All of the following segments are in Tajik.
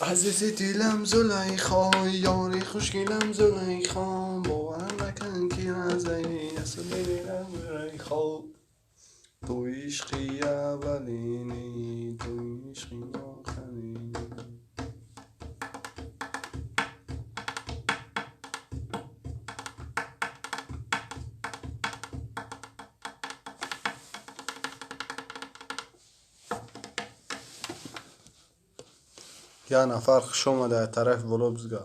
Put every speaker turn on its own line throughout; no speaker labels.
Азизи дилам Зулайхо, ёри хушгилам Зулайхо, боварам накун ки назанин аст дилам Зулайхо. Ту ишқи аввалинӣ, ту ишқи охиринӣ. Як нафар хуш омада тарафи боло бизга.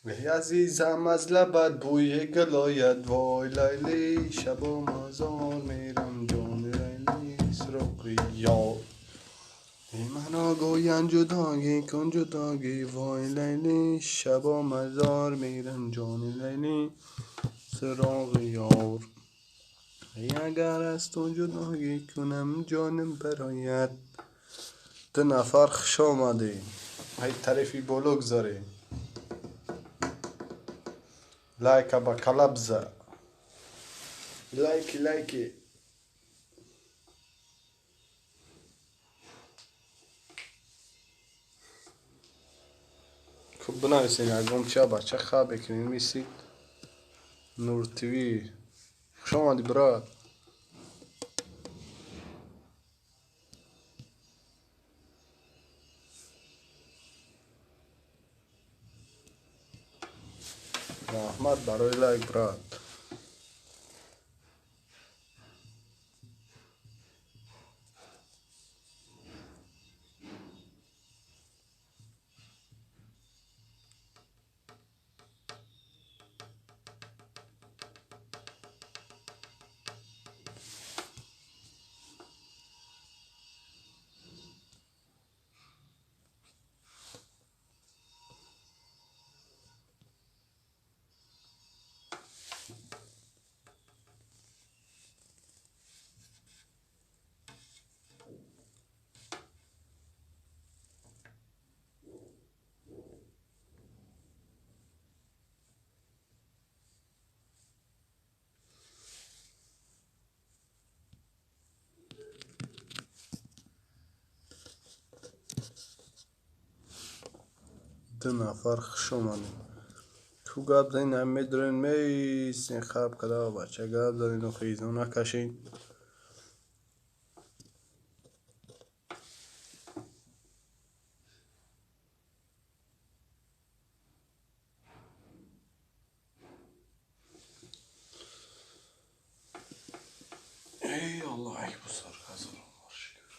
Эй азизам, аз лабат бӯи гул ояд, вой Лайли, шабо мазор мерам, ҷони Лайли, суроғи ёр. Эй маро гӯянд ҷудогӣ кун ҷудогӣ, вой Лайли, шабо мазор мерам, ҷони Лайли, суроғи ёр. Эй агар аз ту ҷудогӣ кунам, ҷонам барояд. Ду нафар хуш омадед. Ай тарафи боло гузаред. Лайка ба кала биза. Лайки, лайки. Хуб бинависед ягон чия бача хаб бекунед мисид. Нур ТВ. Хуш омадӣ, брат. Раҳмат барои лайк, брат. Ду нафар хуш омадед. Ку гап занед, ҳам медурен меистен хаб када бача гап занеду хизон накашед. Эй Аллоҳи бузург, ҳазорон бор шукр.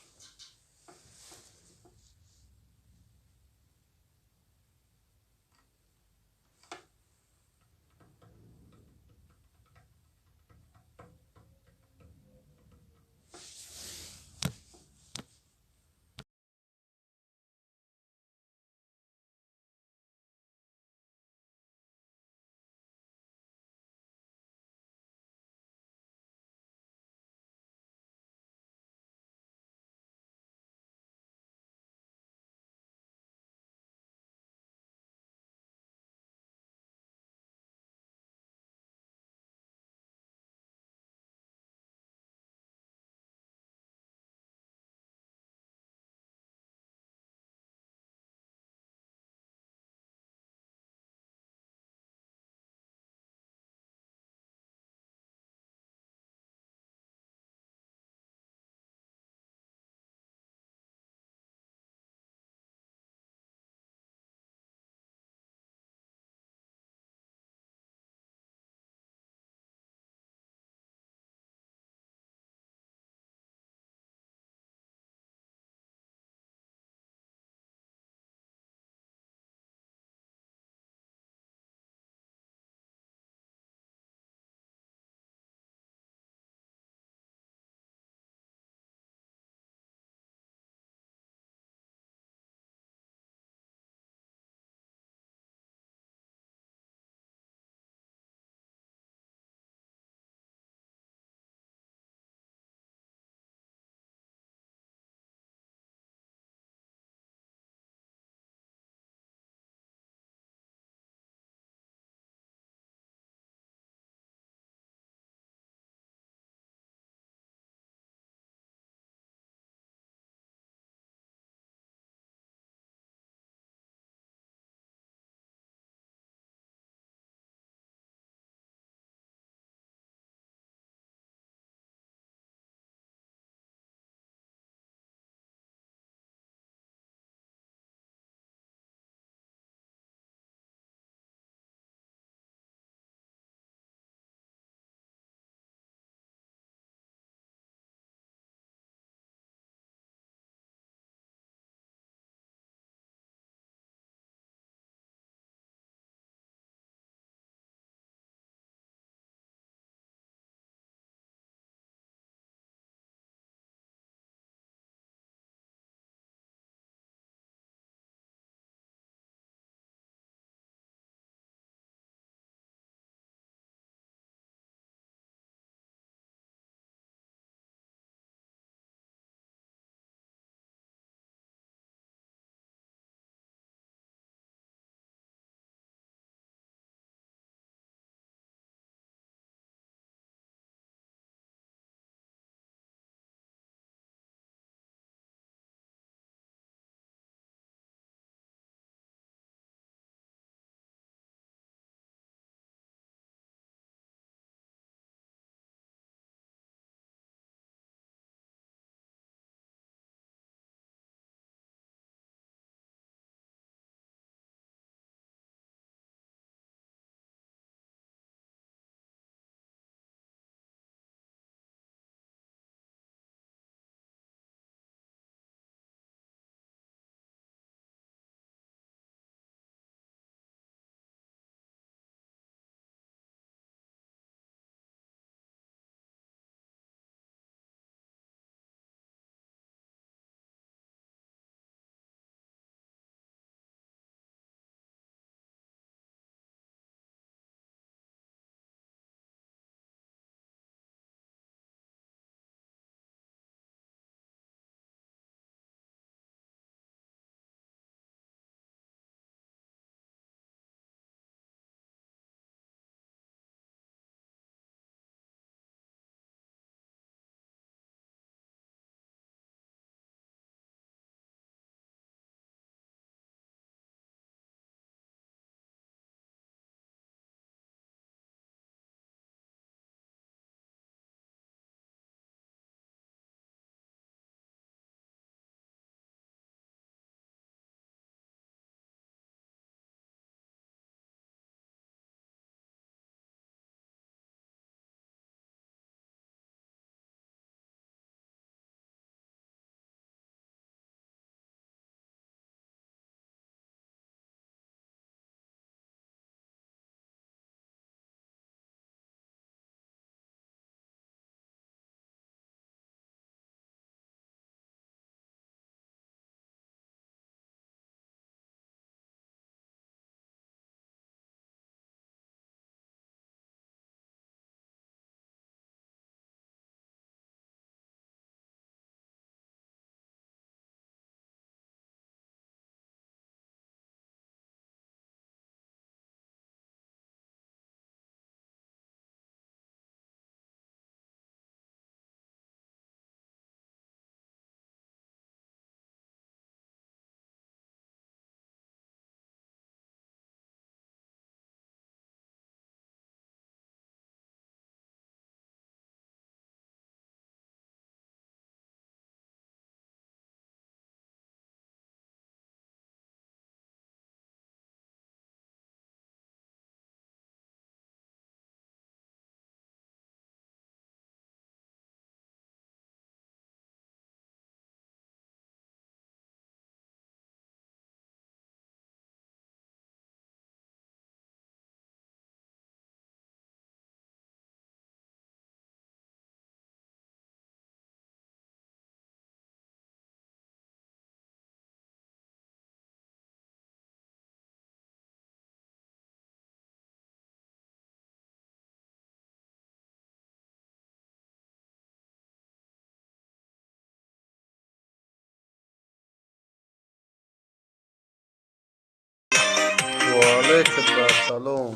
Алейкум ассалом.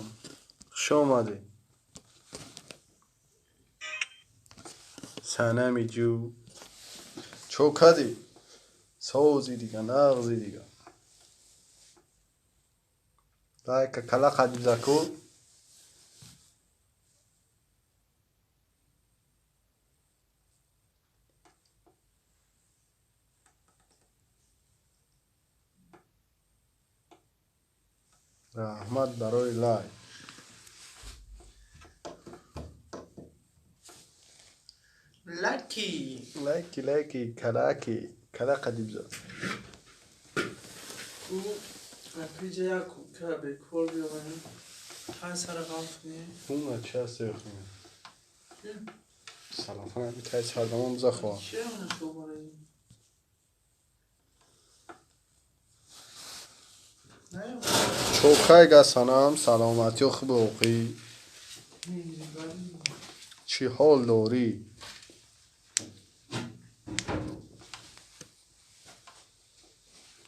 Хуш омадӣ. Санами ҷӯ. Чо кадӣ? Сози дига, нағзи дига. Лайка кала қадибзаку. Раҳмат барои лайк.
Лайки.
Лайки, лайки, калаки, кала қадибза.
Наприҷа як кука бекор биёварем. Тай сара ғафт кунем.
Уна чи ҳаст ёхем? Салофан ҳами тай сардамон биза хоҳам.
Чия уна шобараи?
Чокай гасанам, саломатиё хуб оқӣ. Чӣ ҳол дорӣ?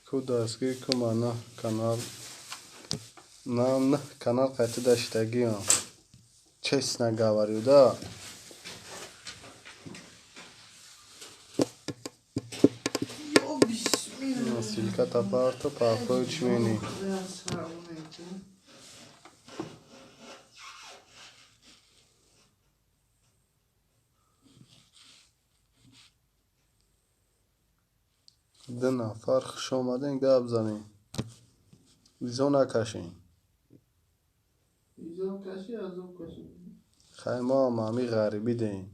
Ку дастгир ку ман наҳ канал. Нам наҳ канал қайта даштагиам. Честно говорю, да. Силка тапарто папой чмени. Ду нафар хуш омадем, гап занем. Изо накашем. Хай мо ҳам ҳами ғарибӣ деем.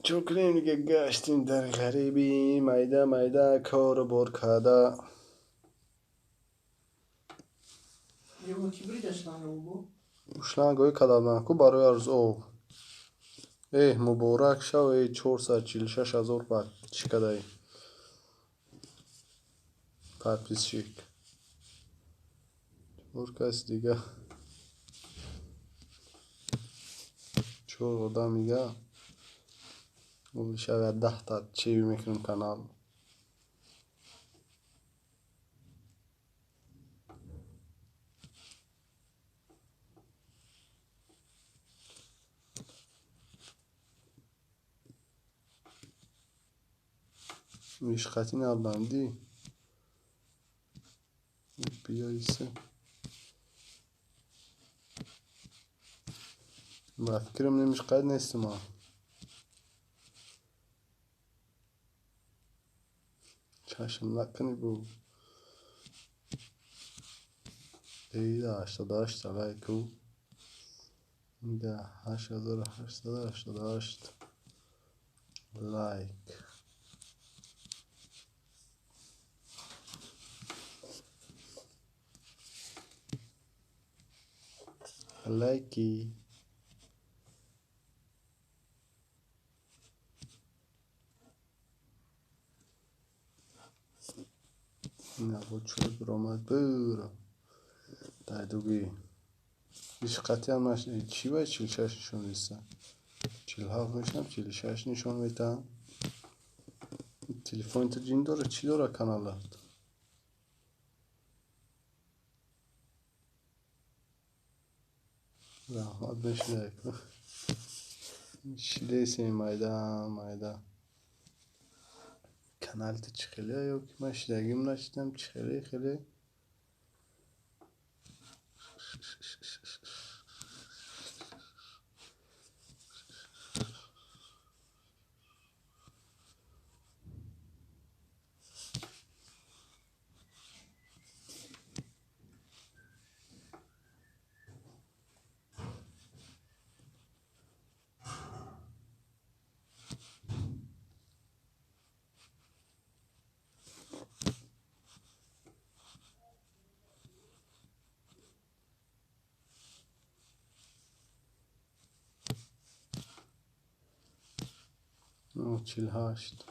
Чо кунем дига, гаштем дар ғарибӣ, майда майда кору бор карда. Шлангои кадабдан ку барои арз об. Эҳ, муборак шав, эй 446 ҳазор чӣ кадаи? Подписчик. Чор кас дига. Чор одам дига. Шавад 10 та чӣ мекунем канал. Ишқати набандӣ. Биёисе. Ба фикрам немишқат нестим. Чашм накунӣ бу. Эйда 88 лайку. Ида 8888 лайк. Лайки. Набуд шуд, биромад буро. Дайдугӣ. Ишқатиам нашид. Чӣ ба 46 нишон места? 47 мешам, 46 нишон метаҳам. Телефони ту ҷин дора, чӣ дора каналат? Раҳмат бешидай. Шидесем майда майда. Канали ту чӣ хеле ё ки ман шидагим нашидам, чӣ хеле хеле. 48.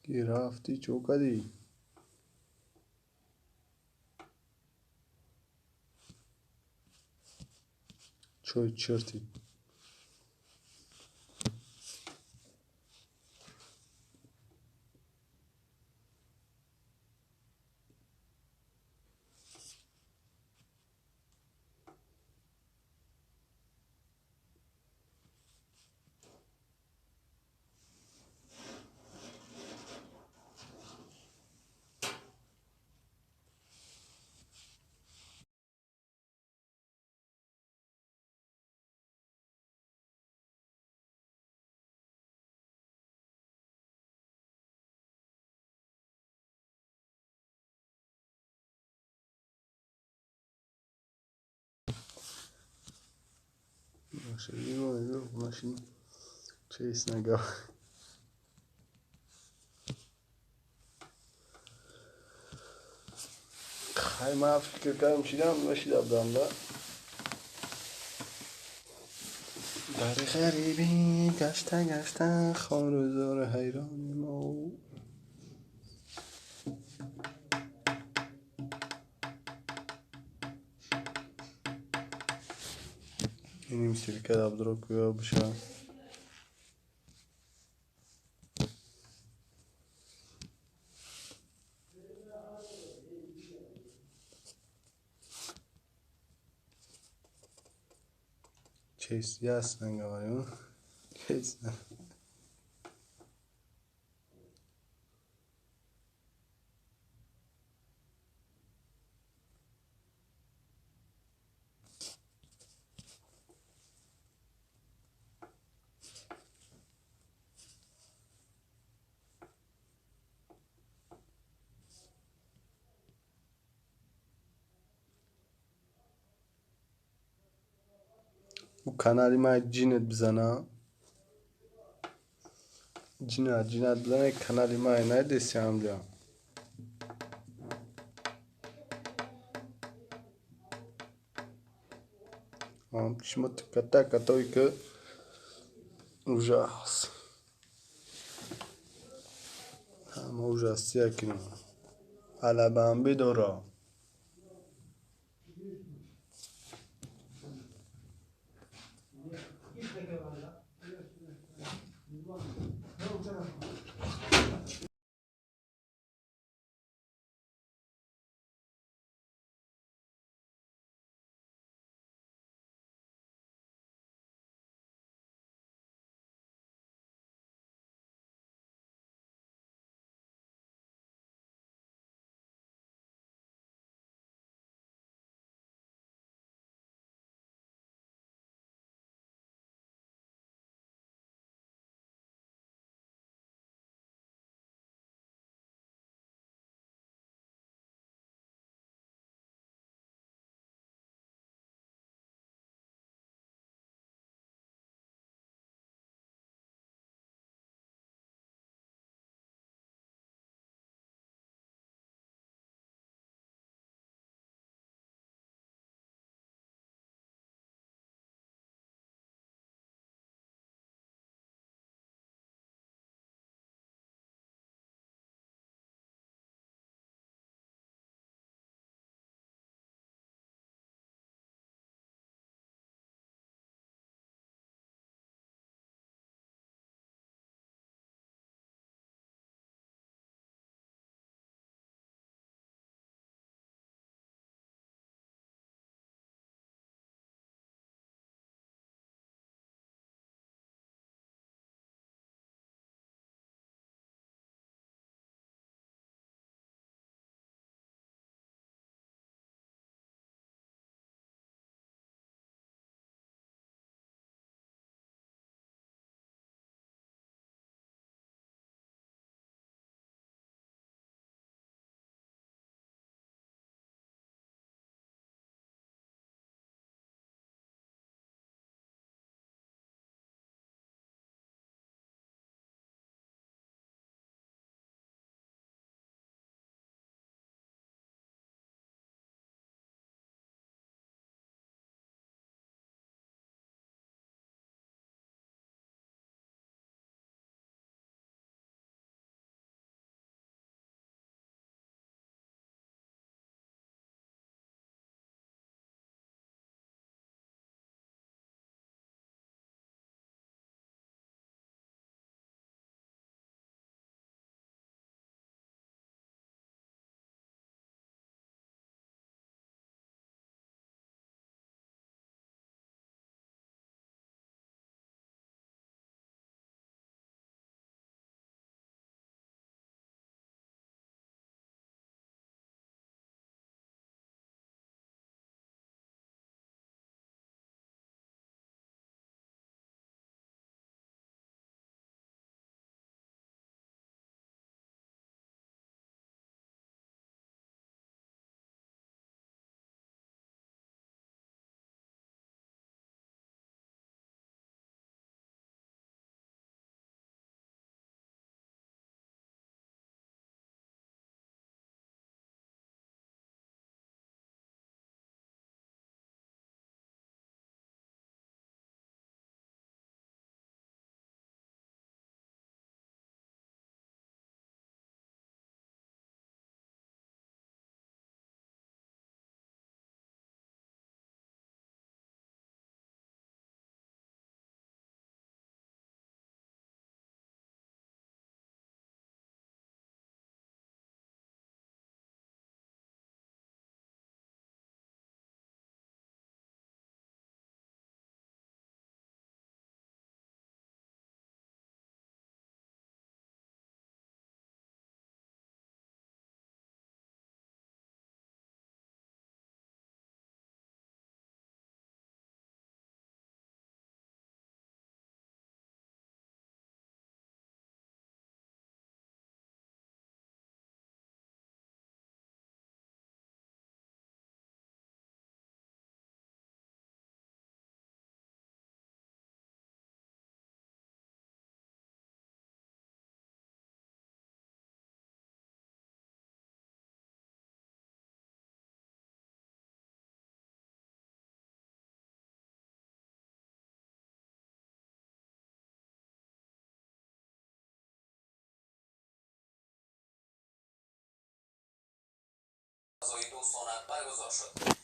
Ки рафтӣ, чо кардӣ? Чой чиртӣ. Машина, честно говоря. Хай, ман фикр кардам, шидам, нашида будам, да? Дар ғарибӣ гашта гашта хору ҳайрони мо. Иним силка дабдро куё биша. Честь, ясно говорю. Честно. У канали ма ҷинет бизана. Ҷина, ҷинат бизана, канали ма найдеси ҳамҷа. Шумо ката катой ки ужас. Ҳама ужасия кино. Алабамби дора.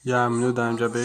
Як минут дар инҷа бе.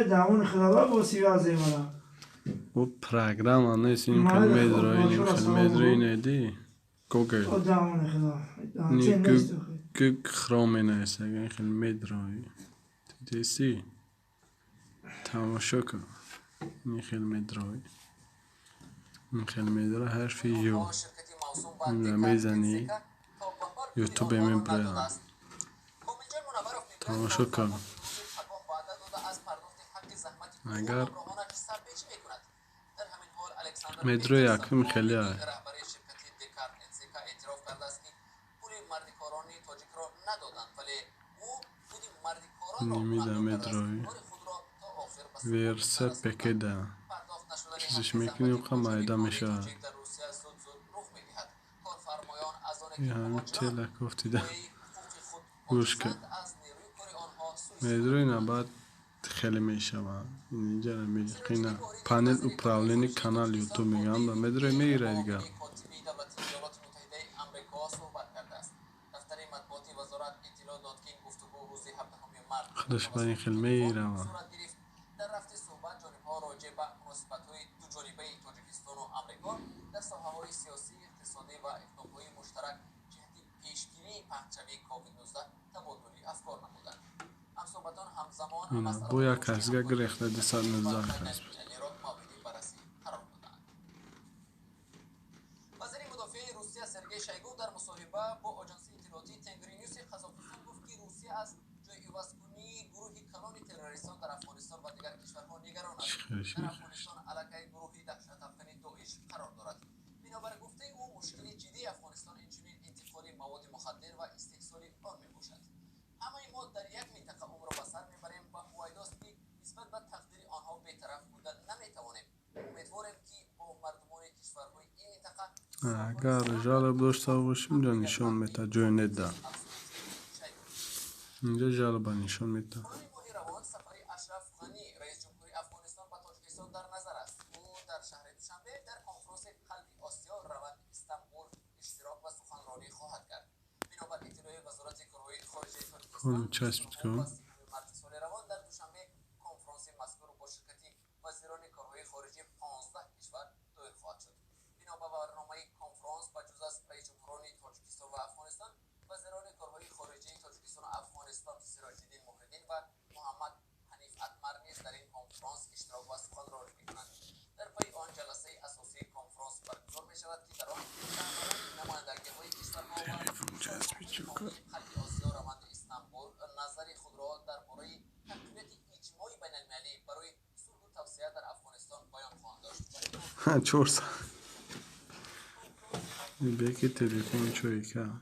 Дамон худо бо сивазе мана.
О программа нест, ин хел медрои, ин хел медрои неди. Google.
О дамон худо.
Не Google Chrome нест, ин хел медрои. Дидеси? Тамошо кун. Ин хел медрои. Ин хел медрои ҳарфи Ю. Инро мезанӣ, Ютубе мебурад. Тамошо кун. Агар медрои якум хеле ай. Нимида медрои. Верса пекеда. Чизиш мекунӣ, қа майда мешавад. Ҳамин тела кофтида. Гӯш кун. Медрои набаъд хеле мешавад. Инҷара меқина панел управления канал Ютуб мегӯям ба медрои мегирад дигар. Худаш ба ин хел меравад. Бо як касга гирехта 219 кас буд. Агар жалоб дошта бошем, инҷо нишон метад, ҷой неда. Инҷо жалоба нишон метад. Часпид кун. Чорса. Беки телефон чой кард.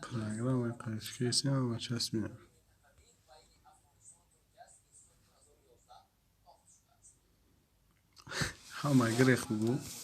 Программа қашкеси ҳама часпидам. Ҳама гирехт бугӯ.